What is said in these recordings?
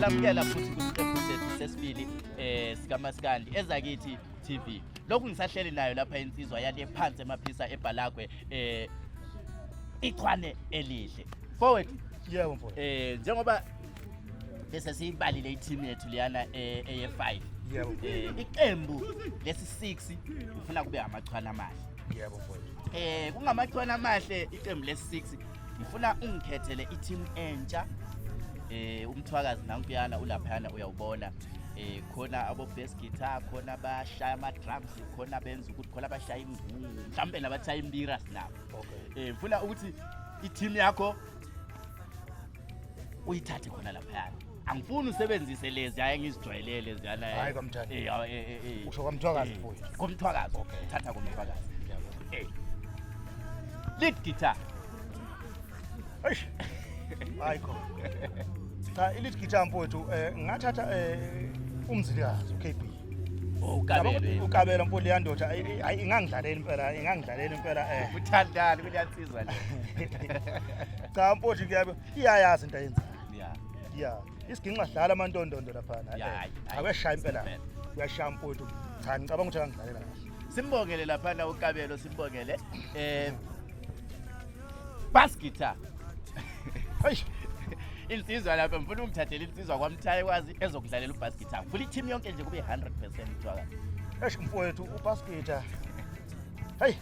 Ngiyanamukela futhi kwisiqephu sethu sesibili sikaMaskandi Ezakithi TV. Lokhu ngisahleli nayo lapha insizwa yale phansi emaphisa eBhalagwe, ichwane elihle. Forward. Yebo, mfowethu. Njengoba bese siyibalile i-team yethu leyana eye-5. Yebo. Iqembu lesi 6 ufuna kube amachwane amahle. Yebo, mfowethu. Kungamachwane amahle iqembu lesi 6, ngifuna ungikhethele i-team entsha. Umthwakazi nankuyana ulaphayana uyawubona. Khona abo bass guitar, khona abashaya ama drums, khona benza ukuthi khona abashaya ingungu, mhlawumbe nabatshaya imbira sinabo. Ngifuna ukuthi i-team yakho uyithathe khona laphayana. Angifuni usebenzise lezi hayi ngizijwayelele leziyana. Hayi, kwamthakazi. Usho kwamthwakazi, mfowethu. Komthwakazi. Okay. Thatha komthwakazi. Ngiyabonga. Lead guitar. Eish. Hayi khona. Cha, i-lead guitar, mfowethu, ngathatha umzilikazi uKB. Oh, uKabelo. UKabelo, mfowethu, leya ndoda hayi ingangidlalela impela, ingangidlalela impela. Uthandani kuyansizwa le. Cha, mfowethu, kuyabe iyayazi into ayenzayo. Yeah. Isiginqa sidlala amantondondo laphana. Yeah, hayi, hayi. Akuyashaya impela. Impela. Uyashaya, mfowethu. Cha, ngicabanga ukuthi angidlalela kahle. Simbongele laphana uKabelo, simbongele. Bass guitar. Eish. Insizwa lapha ngifuna ungithathele insizwa kwamthaye kwazi ezokudlalela ubass guitar. Ngifuna i-team yonke nje kube 100% mthwakazi. Eish, mfowethu, ubass guitar. Hey.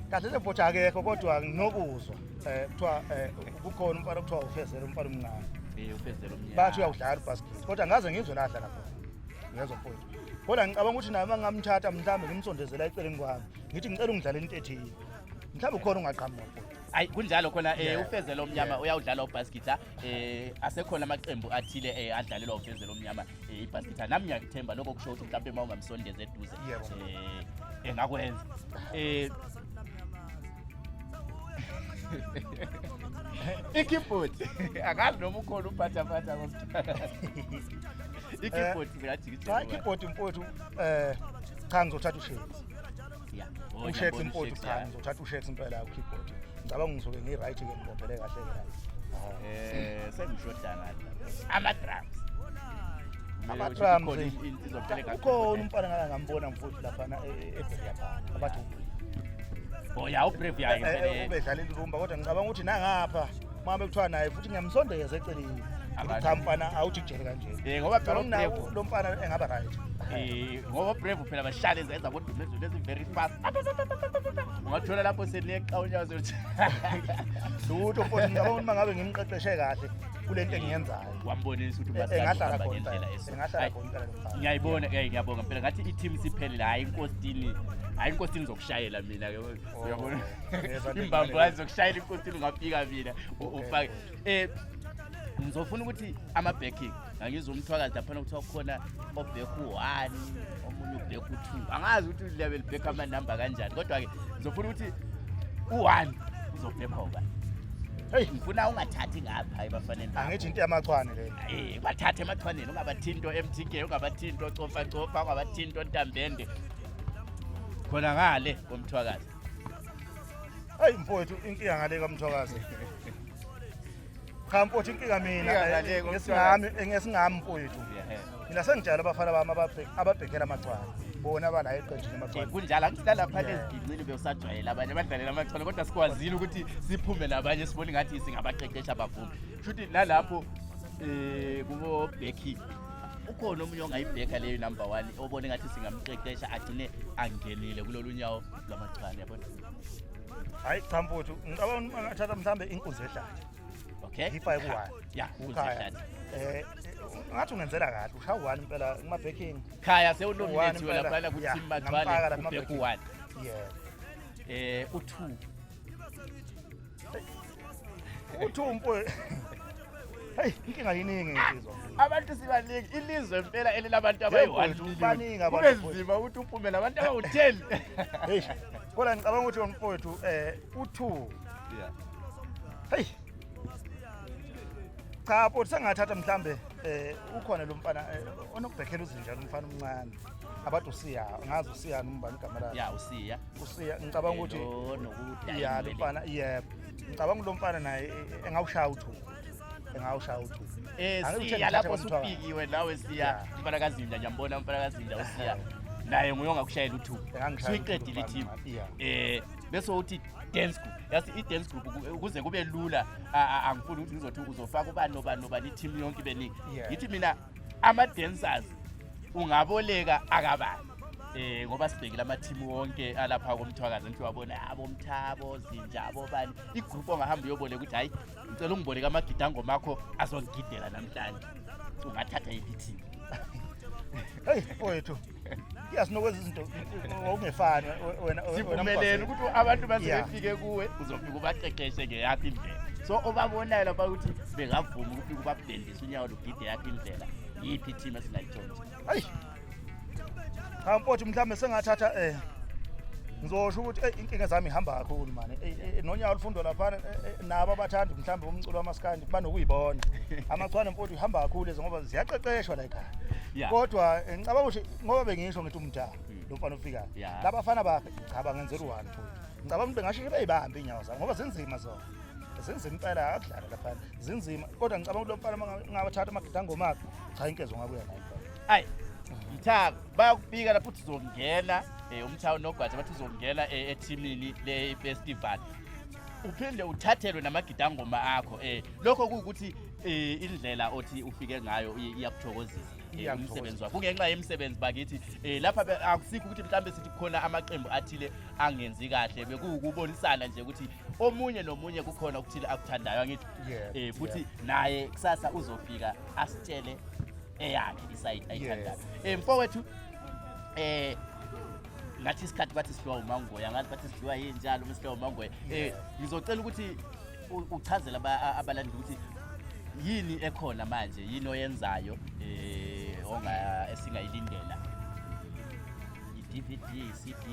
Kahle le mfowethu akekho, kodwa nginokuzwa kuthiwa kukhona umfana okuthiwa uFezela, umfana omncane. UFezela omnyama. Bathi uyawudlala ubass guitar, kodwa ngaze ngizwe la adlala khona. Ngiyezwa, mfowethu. Kodwa ngicabanga ukuthi naye uma ngingamthatha mhlawumbe ngimsondezela eceleni kwami, ngithi ngicela ungidlalela into ethile. Mhlawumbe ukhona ungaqhamuka, mfowethu. Hayi, kunjalo khona. Ufezela omnyama uyawudlala ubass guitar. Asekhona amaqembu athile adlalelwa ufezela omnyama ibass guitar. Nami ngiyakuthemba lokho kusho ukuthi mhlawumbe uma ungamsondeza eduze engakwenza. I-keyboard akazi noma ukhona uphathaphatha komntwana. I-keyboard zingajikijela. Cha, i-keyboard, mfowethu, cha, ngizothatha uShakes. Oh, uShakes, ngiyabona mfowethu, uShakes, cha, ngizothatha uShakes impela u-keyboard. Ngicabanga ngizobe ngi-right ke, ngibophele kahle ke la. Sengishoda ngala. Ama-drums. Ama-drums, Khona insizwa phela. Ukhona umfana ngake ngambona, mfowethu, laphana eBerea Park abathi uBrave. Oh ya, uBrave ya. Ubedlalela irumba, kodwa ngicabanga ukuthi nangapha uma bekuthiwa naye futhi ngiyamsondeza eceleni. Ngithi, Abantu. cha mfana, awujikijele kanje. Ngoba phela Ngicabanga nawo uBrave lo mfana engaba right. Ngoba Brave phela bashaya lezi ezabodumezulu lezi very fast. Ungathola lapho seniyeqa unyawo ukuthi Lutho, mfowethu, ngicabanga ukuthi uma ngabe ngimqeqeshe kahle kule nto engiyenzayo, wambonisa ukuthi umaskandi engahlala uhamba khona ngendlela impela. eso. Engahlala Hayi, khona impela lo mfana. ngiyayibona ke, ngiyabonga phela ngathi i-team siphelile. Hayi inkositini, hayi inkositini zokushayela mina ke, uyabona. Ngiyezwa nto. Imbambo hayi zokushayela inkositini, ungafika mina ufake. Ngizofuna ukuthi ama-backing, angizwa umthwakazi laphana kuthiwa kukhona obhekha u-1, omunye ubhekha u-2, angazi ukuthi liyabe libhekha amanamba kanjani, kodwa-ke ngizofuna ukuthi u-1 uzobhekhwa ubani. Hey. Ngifuna ungathathi ngapha ebafaneni bakho. Angithi into yamachwane leyo. Bathathe emachwaneni, ungabathinto MTK, ungabathinto cofa cofa, ungabathinto ntambende, khona ngale komthwakazi. Hayi mfowethu, inkinga ngale kamthwakazi. Cha mfowethu, inkinga mina Inkinga ngale komthwakazi. ngesingami, mfowethu. Mina sengijayela abafana bami ababhekela amachwane. Bona abala eqenjini amachwane. Kunjalo, angithi nalapha eziginqini bewusajwayela abanye abadlalela amachwane, kodwa sikwazile ukuthi siphume nabanye, sibone ngathi singabaqeqesha abavumi. Shuthi nalapho kubo Becky ukhona omunye ongayibheka leyo number 1 obone ngathi singamqeqesha agcine angenile kulolu nyawo lwamachwane, yabona. Hayi cha mfowethu, ngicabanga uma ngathatha mhlambe inkunzi ehlathi. Ngiyifake ku-one. Ya, inkunzi Khaya. ehlathi. Ngathi ungenzela kahle, ushaya u-one impela kuma backing. Khaya sewunominathiwe One impela. laphana ku Yeah, team ngamfaka Machwane, lapha ubheka kuma-backing. u-1. Yeah. U2. U2, mfowethu. Hey, inkinga yiningi insizwa. Abantu sibaningi, ilizwe impela elilabantu Yebo, abayi-1 mfowethu, million. baningi abantu, Kube nzima ukuthi uphume nabantu abawu-10. Hey, kodwa ngicabanga ukuthi mfowethu u2. Hey. Cha mfowethu, sengathatha mhlambe ukhona lo mfana onokubhekhela uzinja, lo mfana omncane. Abantu uSiya, ngazi uSiya noma ubani igama lakhe. Ya, uSiya. Usiya, ngicabanga ukuthi Lo nokuthi ya, lo mfana, yebo. Ngicabanga lo mfana naye engawushaya u2. Engawushaya uthuli. Angeke Siya ngithathe lapho kwamthwakazi. usupikiwe nawe siya. Umfana kaZinja, ngiyambona umfana kaZinja usiya. Naye nguye ongakushayela uthuba. Engangishayela Suyiqedile uthuba, i-team. Yeah. Bese uthi dance group. Yazi i-dance group ukuze kube lula angifuni ukuthi ngizothi uzofaka ubani nobani nobani, i-team yonke ibe ningi. Ngithi mina ama-dancers ungaboleka akabani. Ngoba sibhekile ama-team wonke alapha komthwakazi, ngithi wabona abomthabo zinja abobani, i-group ongahamba uyoboleka ukuthi hayi ngicela ungiboleke amagidangoma akho azongigidela namhlanje, ungathatha yiphi i-team? Hey mfowethu, iyasinokwenza izinto okungefani wena Sivumelene ukuthi abantu base befike kuwe, uzofika ubaqeqeshe ngeyakho indlela, so obabonayo lapha ukuthi bengavuma ukufika ubabhendise unyawo lugide yakho indlela, yiphi i-team esingayitshontsha? Hayi cha mfowethu, mhlawumbe sengathatha ngizosho ukuthi inkinga zami ihamba kakhulu mani. Nonyawo olufundwa laphana, nabo abathandi mhlawumbe umculo wamaskandi banokuyibona amachwane mfowethu, ihamba kakhulu lezi ngoba ziyaqeqeshwa la ekhaya. Kodwa ngicabanga ukuthi ngoba bengisho ngithi umdala lo mfana ofikayo, labafana bakhe cha bangenzela u-one mfowethu, ngicabanga ukuthi bengasheshe beyibambe iy'nyawo zabo ngoba zinzima zona, zinzima impela, akudlala laphana, zinzima. Kodwa ngicabanga ukuthi lo mfana uma ngawathatha amagidangoma akhe, cha inkezo ngabuya nayo mfana. Ayi mthaka, bayakubika lapho uthi uzongena umthawu nogwaja bathi uzongena ethimini le festival, uphinde uthathelwe namagidangoma akho. Lokho kuwukuthi indlela othi ufike ngayo iyakuthokozisa Iyangithokozisa. umsebenzi wakho, kungenxa yemisebenzi bakithi lapha akusikho ukuthi mhlawumbe sithi kukhona amaqembu athile angenzi kahle, bekuwukubonisana nje ukuthi omunye nomunye kukhona okuthile akuthandayo, angithi? Yebo. Futhi naye kusasa uzofika asitshele eyakhe i-side ayithandayo. Mfowethu, ngathi isikhathi bathi sidliwa umangoya, ngathi bathi sidliwa yinjalo uma sidliwa umangoya. Ngizocela ukuthi uchazele abalandeli ukuthi yini ekhona manje, yini oyenzayo onga esingayilindela, i-DVD, i-CD,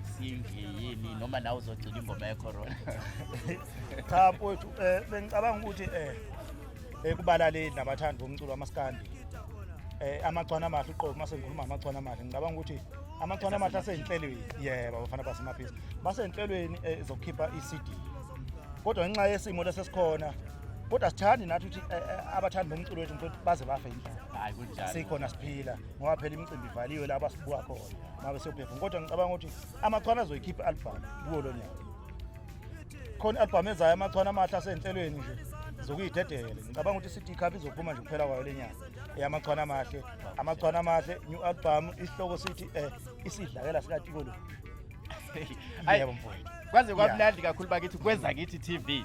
i-single, yini, noma nawe uzogcina ingoma yecorona? Cha mfowethu, bengicabanga ukuthi kubalaleli nabathandi bomculo wamaskandi, amachwane amahle uqobo, mase ngikhuluma ngamachwane amahle, ngicabanga ukuthi amachwane amahle aseyinhlelweni, yebo, abafana basemaphisi basenhlelweni zokukhipha i-CD, kodwa ngenxa yesimo lesesikhona, kodwa sithandi nathi ukuthi abathandi bomculo wethu mfowethu baze bafe indlala. Hayi kunjalo. Sikhona siphila ngoba phela imicimbi ivaliwe la basibuka khona ngabe siyophepha, kodwa ngicabanga ukuthi amachwane azoyikhipha i-album kuwo lo nyaka. Khona i-album ezayo, amachwane amahle asenhlelweni nje zokuyidedele. Ngicabanga ukuthi i-CD cover izophuma nje kuphela kwayo lenyanga eyamachwane amahle. Amachwane amahle new album, isihloko sithi isidlakela sikaTikolo. Hayi, Yebo mfowethu. Kwaze kwamnandi kakhulu bakithi kwezakithi TV.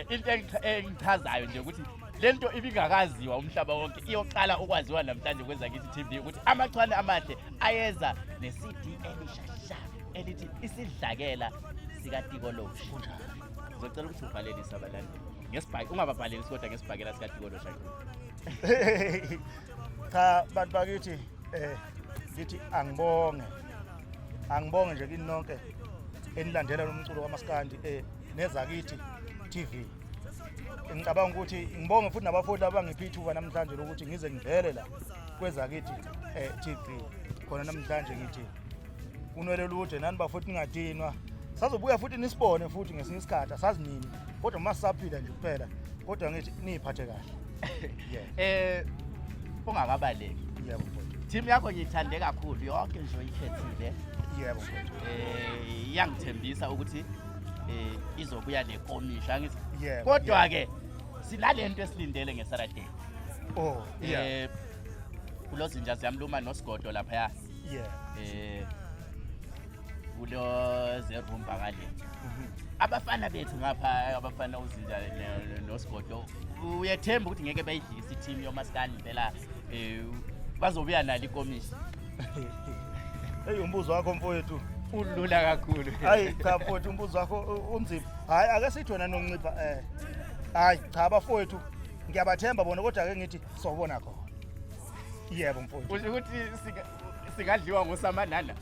Into engichazayo nje ukuthi lento ibingakaziwa umhlaba wonke iyoqala ukwaziwa namhlanje kwezakithi TV, ukuthi amachwane amahle ayeza ne-CD elishasha elithi isidlakela sikaTikoloshe. Ngizocela ukuthi uvalelise abalandeli ngesibhakela, ungababhalelisi kodwa ngesibhakela sikaTikoloshe. Cha bantu bakithi, ngithi angibonge, angibonge nje kini nonke enilandela lo mculo kaMaskandi nezakithi TV. Ngicabanga ukuthi ngibonge futhi nabafundi abangipha ithuba namhlanje lokuthi ngize ngivele la kwezakithi TV khona namhlanje. Ngithi unwele lude nani bafuthi, ningadinwa, sazobuya futhi nisibone futhi ngesinye isikhathi, asazi nini, kodwa uma sisaphila nje kuphela, kodwa ngithi niyiphathe kahle. Yeah. Ungakabaleki. Yebo mfowethu. Team yakho ngiyithande kakhulu yonke nje oyikhethile. Yebo mfowethu. Iyangithembisa ukuthi izobuya nekomisha, angithi? Yebo. Kodwa ke sinalento esilindele ngeSaturday. Oh yeah. Kulozinja ziyamluma nosigodo lapha. Kulo zerumba ngale. Abafana bethu ngapha, abafana uzinja nosigodo, uyethemba ukuthi ngeke bayidlise i-team yomaskandi phela, bazobuya nalo ikomishi? Hey, umbuzo wakho mfowethu ulula kakhulu. Hayi cha mfowethu, umbuzo wakho unzima. Hayi ake sithi wena noncipha, hayi cha abafowethu ngiyabathemba bona, kodwa ake ngithi sobona khona. Yebo mfowethu. Usho ukuthi singadliwa ngosamanana.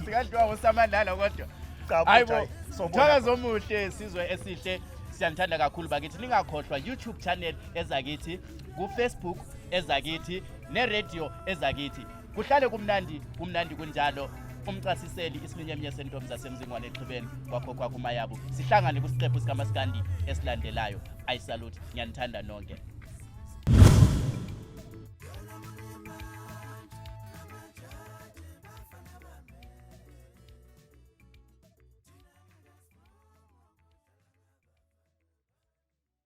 Singadliwa ngosamanana kodwa. Cha Hayi mfowethu, bo, hayi, sobona. Mthwakazi omuhle, sizwe esihle, siyanithanda kakhulu bakithi. Ningakhohlwa YouTube channel ezakithi, ku Facebook ezakithi, ne radio ezakithi. Kuhlale kumnandi, kumnandi kunjalo. Umcasiseli isiminyemnye sentombi zasemzingwane exhibeni kwakho kwakho uMayabu. Sihlangane kusiqephu sikaMaskandi esilandelayo. I salute, ngiyanithanda nonke.